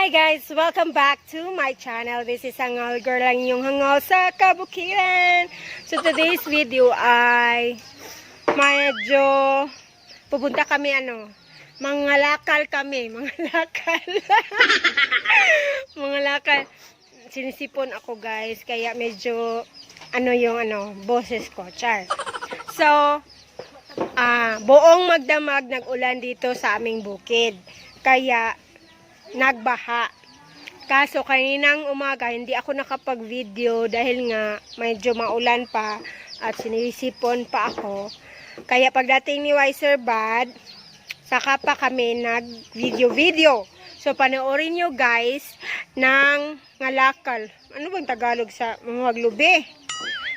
Hi guys! Welcome back to my channel. This is Hangal Girl, ang inyong hangal sa kabukiran. So today's video ay medyo pupunta kami mangalakal kami. Mangalakal. Sinisipon ako guys, kaya medyo boses ko. Char. So, buong magdamag nag-ulan dito sa aming bukid. Kaya nagbaha. Kaso kaninang umaga hindi ako nakapag-video dahil nga medyo maulan pa at sinisipon pa ako. Kaya pagdating ni Wiser Bad, saka pa kami nag-video. So panoorin nyo guys ng ngalakal. Ano bang Tagalog sa maglubi?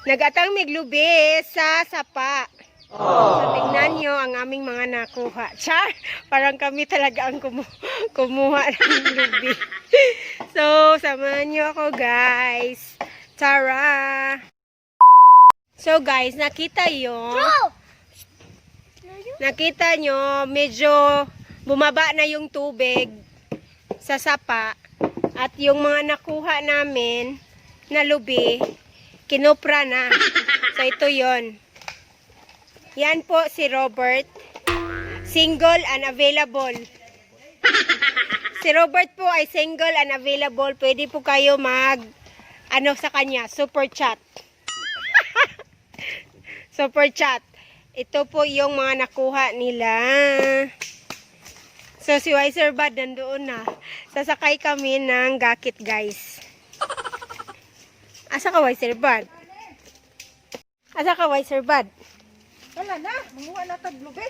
Nagatang miglubi sa sapa. So, tingnan nyo ang aming mga nakuha. Char! Parang kami talaga ang kumuha ng lubi. So, samahan nyo ako, guys. Tara! So, guys, nakita nyo, medyo bumaba na yung tubig sa sapa. At yung mga nakuha namin na lubi, kinupra na. So, ito yon. Yan po si Robert. Single and available. Si Robert po ay single and available. Pwede po kayo sa kanya, super chat. Super chat. Ito po yung mga nakuha nila. So si Wiser Bad nandoon na. Sasakay kami ng gaket guys. Asa ka Wiser Bad? Asa ka Wiser Bad? Wala na, manguha na taglubi.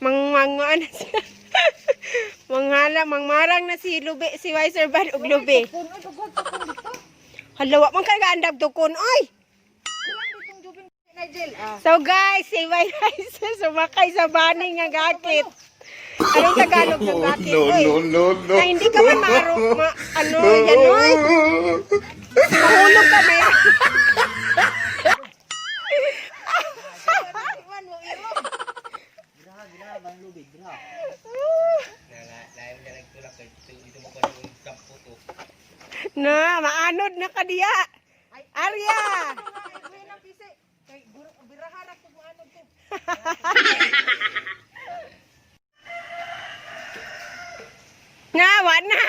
Manguha na siya. Mangmarang na si Wiser Bad og lubi. Halawa man kay gaandab tukon oy. So guys, si Wiser sumakay sa bani nga gaket. Anong Tagalog ng gaket? No. Na hindi ka man yan oy. Mahulog ka may. Na, maanod na ka diya. Arya. Nawa na.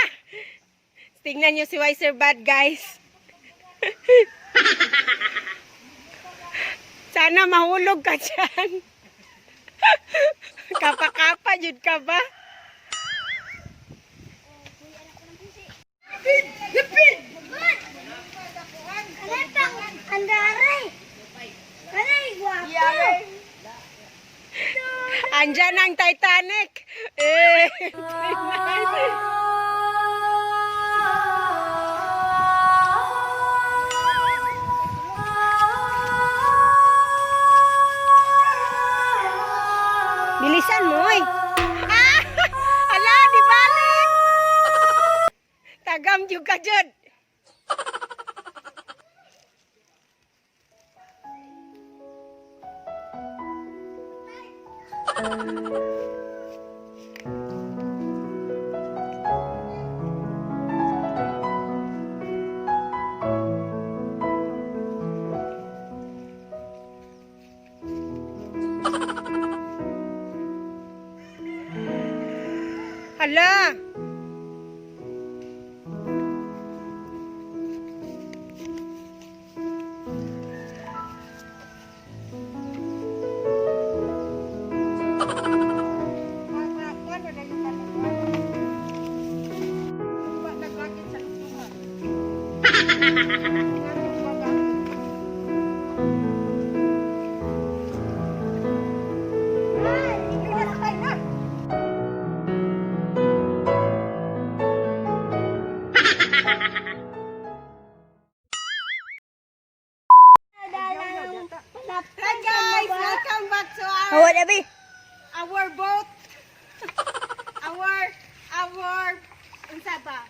Tingnan nyo si Wiser Bad guys. Sana mahulog ka dyan. Kapa-kapa, jud ka ba? Lipid! Andyan ang Titanic. Bilisan mo eh. Ala, di balik. Tagam juga jud. Hala. Hi guys, welcome back to Hawa na, be. our boat. our unsa ba?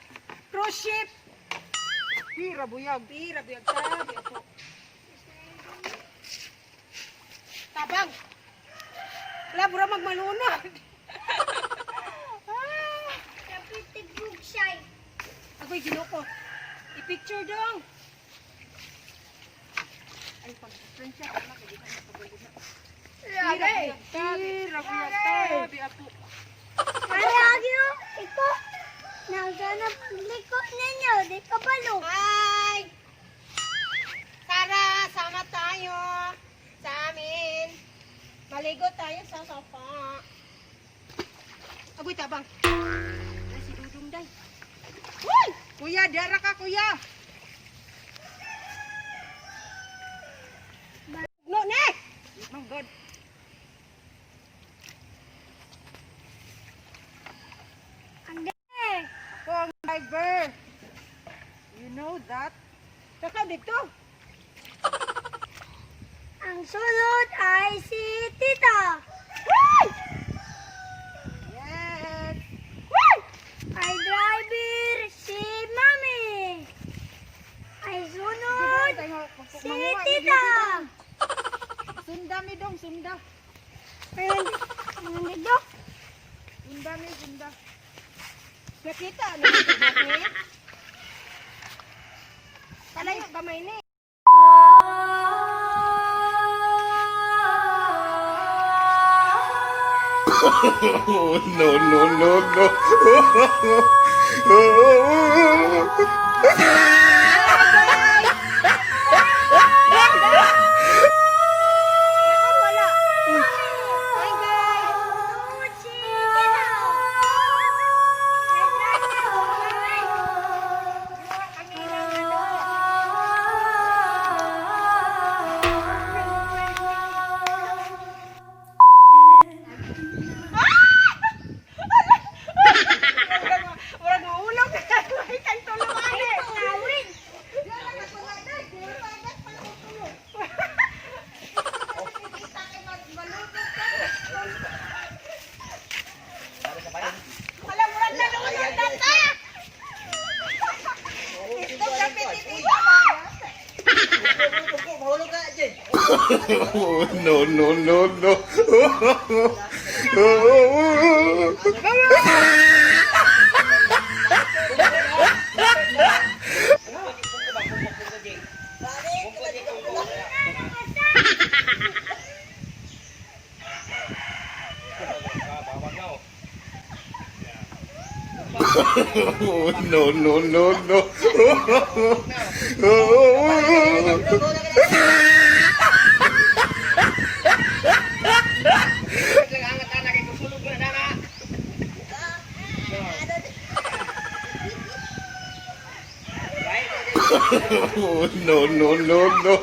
Cruise ship. Pira buyag. Sabi ako. Tabang. Wala bura magmalunod. Kapitig bugsay. Agoy ginoko. I-picture dong. Ay pasensya ka na kay kita pagulog na. Pira buyag tabi ato. Ano agyo? Iko. Nagana likod ninyo, di ka balo. Hi! Tara, sama tayo sa amin. Maligo tayo sa sofa. Agoy tabang. Ay, si Dudong day. Uy! Kuya, dara ka kuya. No, ne! Oh God. Ande. Ako ang driver. You know that? Saka dito. Ang sunod ay si Tita. Yes. Ay driver si Mami. Ay sunod si Tita. Sunda mi dong, sunda. Ayun, dito. Sunda mi, sunda. Nakita, nakita ni. Palayo gamay ni. Oh, no, no, no, no. Wala. Hi guys. Sunod si Tita. Ay driver si Mami. Wala maulog. Ay, kang tulungan Ay, eh. pangawin. Wala mo lang tulungan ng tata. Ito kapit dito. Oh, no, no, no, no. Oh, no, no, no, no. Oh, no, no, no, no.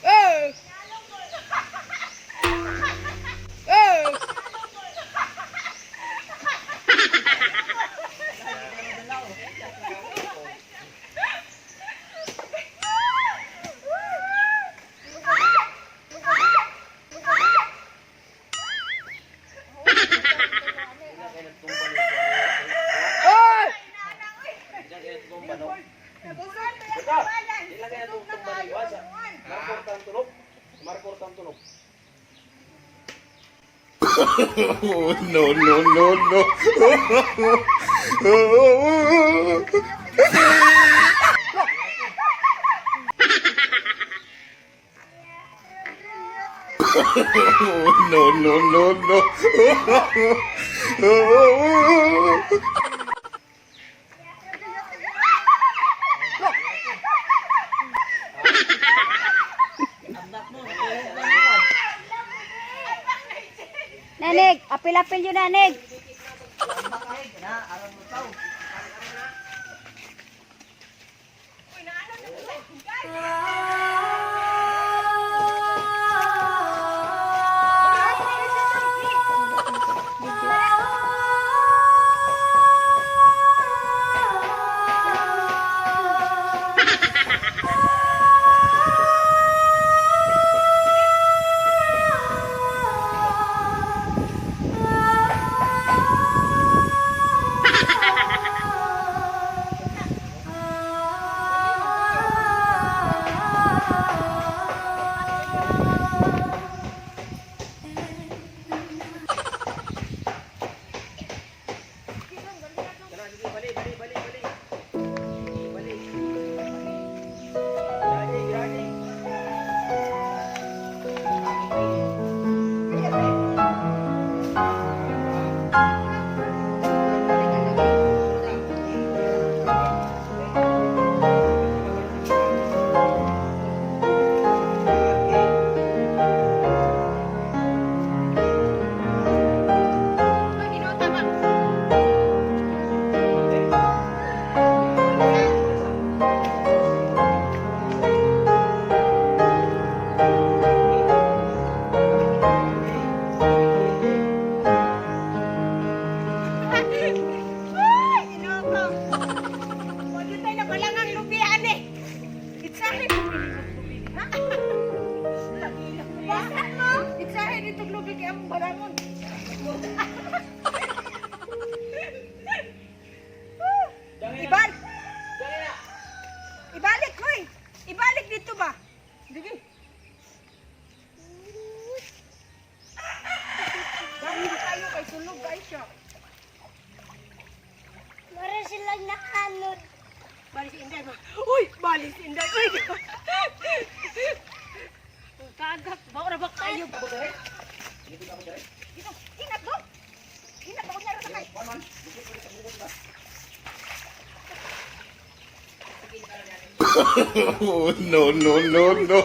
Oh! Oh! Oh, no, no, no, no. Oh, no, no, no, no. nanig. Apil-apil yun, nanig. Ibalik, hoy! Ibalik dito ba? Sige. Dahil tayo kay sulog guys siya. Para silang nakanod. Balis Inday ba? Uy! Balis Inday! Uy! Kagak! Baura ba kayo? Dito! Hinat mo! Hinat mo! Kunyara sa kayo! Oh, no, no, no, no.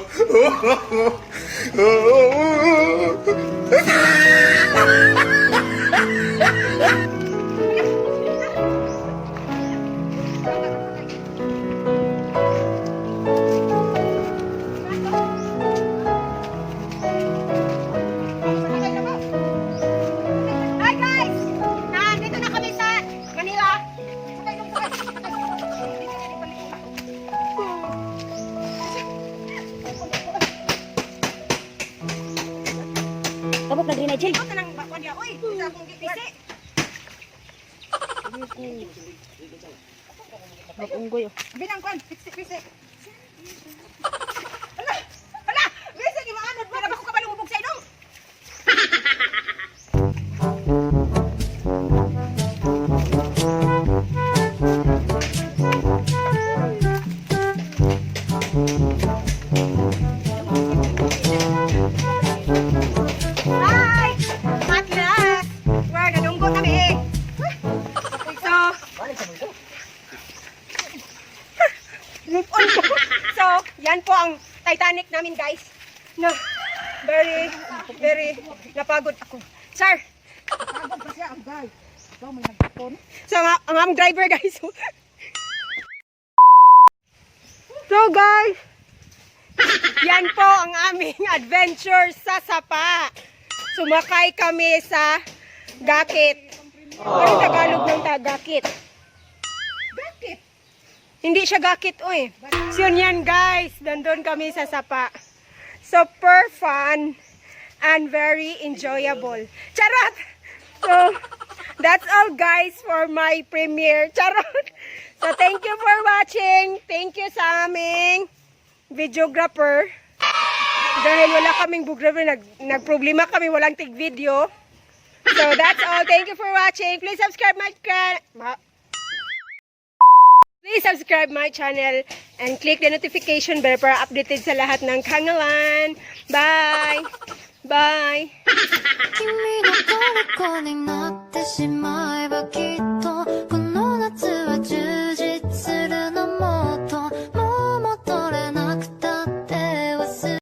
Hi guys! Nandito na kami sa Manila. Sakay. Kabok na green na, Jill. Ito nang bakwan niya. Uy! Isa akong gipisi. Mag-unggoy, oh. Binang kwan. Pisi. Hala! Hala! Bisa ni maanod. Pero bako ka ba lumubog sa inong? Hi! At last, we're nadunggo kami. Move on ko. So, yan po ang Titanic namin guys. No, very napagod ako. Sir! Napagod pa siya, ang guy. Ikaw may nagpapon. So, ang aming driver guys. So guys, yan po ang aming adventure sa sapa. Sumakay kami sa gaket. Ano Tagalog ng gaket? Bakit? Hindi siya gakit, oy. So yan guys, nandun kami sa sapa. Super fun and very enjoyable. Charot! So, that's all guys for my premiere. Charot! So, thank you for watching. Thank you sa aming videographer. Dahil wala kaming videographer, nagproblema kami, walang tig video. So, that's all. Thank you for watching. Please subscribe my channel and click the notification bell para updated sa lahat ng kahangalan. Bye! Bye! 君の虜になってしまえばきっと